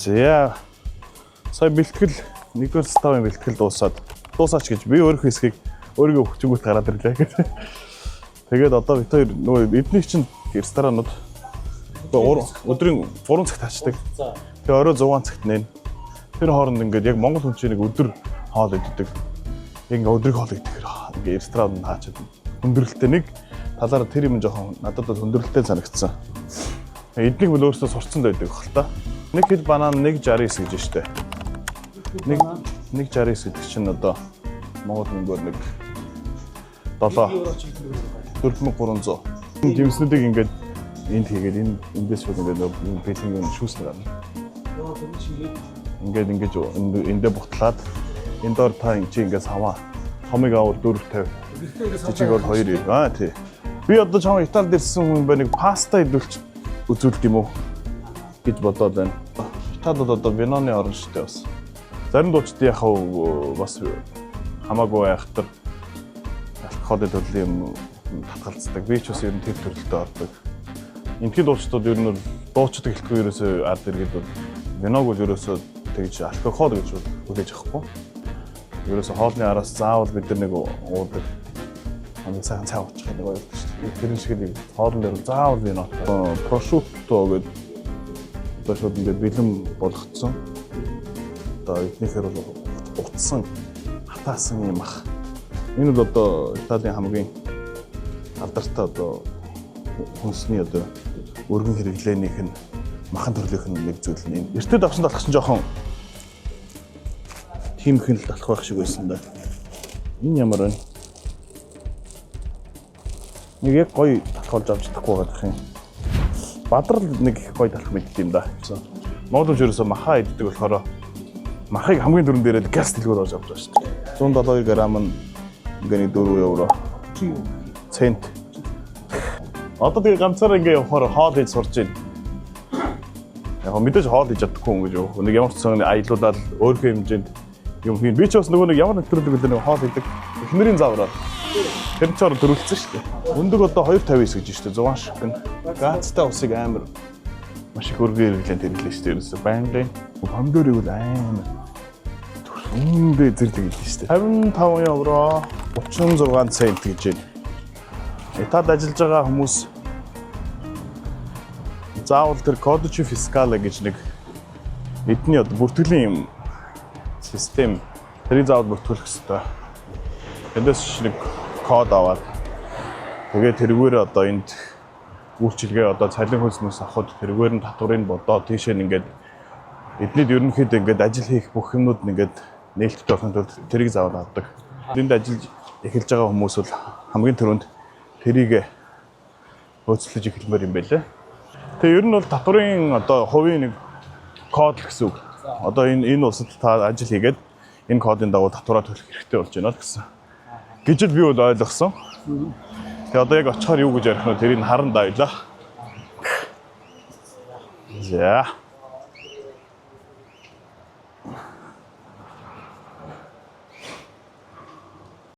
За. Сая бэлтгэл, нэгдүгээр составын бэлтгэл дуусаад, дуусаач гэж би өөрийнхөө хэсгийг өөрийгөө хүчингүүт гараад ирлээ гэх. Тэгээд одоо бид хоёр нөгөө эдний чинь ресторанууд өдрийн 3 цагт ачдаг. Тэгээ орой 6 цагт нэ. Тэр хооронд ингээд яг монгол хүн чинь нэг өдөр хоол иддэг. Яг ингээд өдрийг хоол идэхээр ингээд ресторан хаачаад хүндрэлтэй нэг талаараа тэр юм жоохон надад бол хүндрэлтэй санагдсан. Эднийг бол өөрөөсөө сурцсан байдаг хэл та. Нэг хил банан 1.69 гэж штэ. Нэг 1.69 гэдэг чинь одоо монгол мөнгөөр нэг 7 4300. Жимснүүдийг ингээд энд хийгээд энэ эндээс шууд ингээд нөгөө бэлэн юм шүүснэ гарна. Ингээд ингэж эндээ бутлаад энэ доор та чи ингээд саваа. Хомыг авал 4.50. Жижиг бол 2.90. Аа, тий. Би одоо чам Италид ирсэн хүн байна, нэг паста идүүлч үзүүлд юм уу гэж бодоод байна. Италид одоо виноны орн шүү дээ бас. Зарим дуучид яг бас хамаагүй айхтар алкоголын төрлийн юм татгалздаг. Би ч бас ер нь тэр төрөлтөд ордог. Энтхийн дуучдууд ер нь дуучид гэлтгүй ерөөсөө ард иргэд бол виног бол ерөөсөө тэгж алкогол гэж хүлээж авахгүй. Ерөөсөө хоолны араас заавал бид нар нэг уудаг. Хамгийн сайхан цай уучих нэг ойлдог шүү дээ. Тэр шиг нэг хоолн дээр заавал вино. Прошутто гэдэг одоо шууд ингээд бэлэн болгоцсон. Одоо эднийхээр бол утсан хатаасан юм ах. Энэ бол одоо Италийн хамгийн алдартай одоо хүнсний одоо өргөн хэрэглээнийх нь махан төрлийнх нь нэг зүйл нь энэ. Эртээд авсан талах чинь жоохон тиймхэн л талах байх шиг байсан да. Энэ ямар вэ? Нэг яг гоё талах болж авч чадахгүй байгаа юм. Бадрал нэг их гоё талах мэддэг юм да. Монгол хүмүүс ерөөсөө маха иддэг болохоор махыг хамгийн түрүүнд дээрээ газ дэлгүүр орж авч байгаа шүү дээ. 172 грамм нь ингээ нэг 4 евро. Цент. Одоо тэгээ ганцаараа ингээ явахаар хоол хийж сурч байна. Яг мэдээж хоол хийж чадахгүй юм гэж явах. Нэг ямар ч сан аялуулаад өөрийнхөө хэмжээнд юм хийн. Би ч бас нөгөө нэг ямар нэвтрүүлэг үлээ нэг хоол хийдэг. Эхнэрийн заавраар. Тэр ч ороо дөрүлцсэн шүү дээ. Өндөг одоо 2.59 гэж шүү дээ. 6 шиг гэн. Газтай усыг амар маш их өргөн хэрэглээнд хэрэглээ шүү дээ. Ерөөсө байнгын помидорыг бол амар үндэ зэрлэг хэлсэн шүү дээ. 55 евро 36 цент гэж байна. Италид ажиллаж байгаа хүмүүс заавал тэр codice fiscale гэж нэг эдний одоо бүртгэлийн юм систем, тэрийг заавал бүртгүүлэх хэрэгтэй. Эндээс нэг код аваад тэгээд тэрүүгээр одоо энд үйлчилгээ одоо цалин хөлснөөс авахд тэрүүгээр нь татварыг бодоод тийшээ нь ингээд эднийд ерөнхийдөө ингээд ажил хийх бүх юмнууд нь ингээд нээлттэй болохын тулд тэрийг заавал авдаг. Энд ажиллаж эхэлж байгаа хүмүүс бол хамгийн түрүүнд тэрийг хөөцлөж эхэлмээр юм байлээ. Тэгээ ер нь бол татварын одоо хувийн нэг код л гэсэн үг. Одоо энэ улсад та ажил хийгээд энэ кодын дагуу татвараа төлөх хэрэгтэй болж байна л гэсэн. Гэж л би бол ойлгосон. Тэгээ одоо яг очихоор юу гэж ярих нь тэрийг харан даа. За.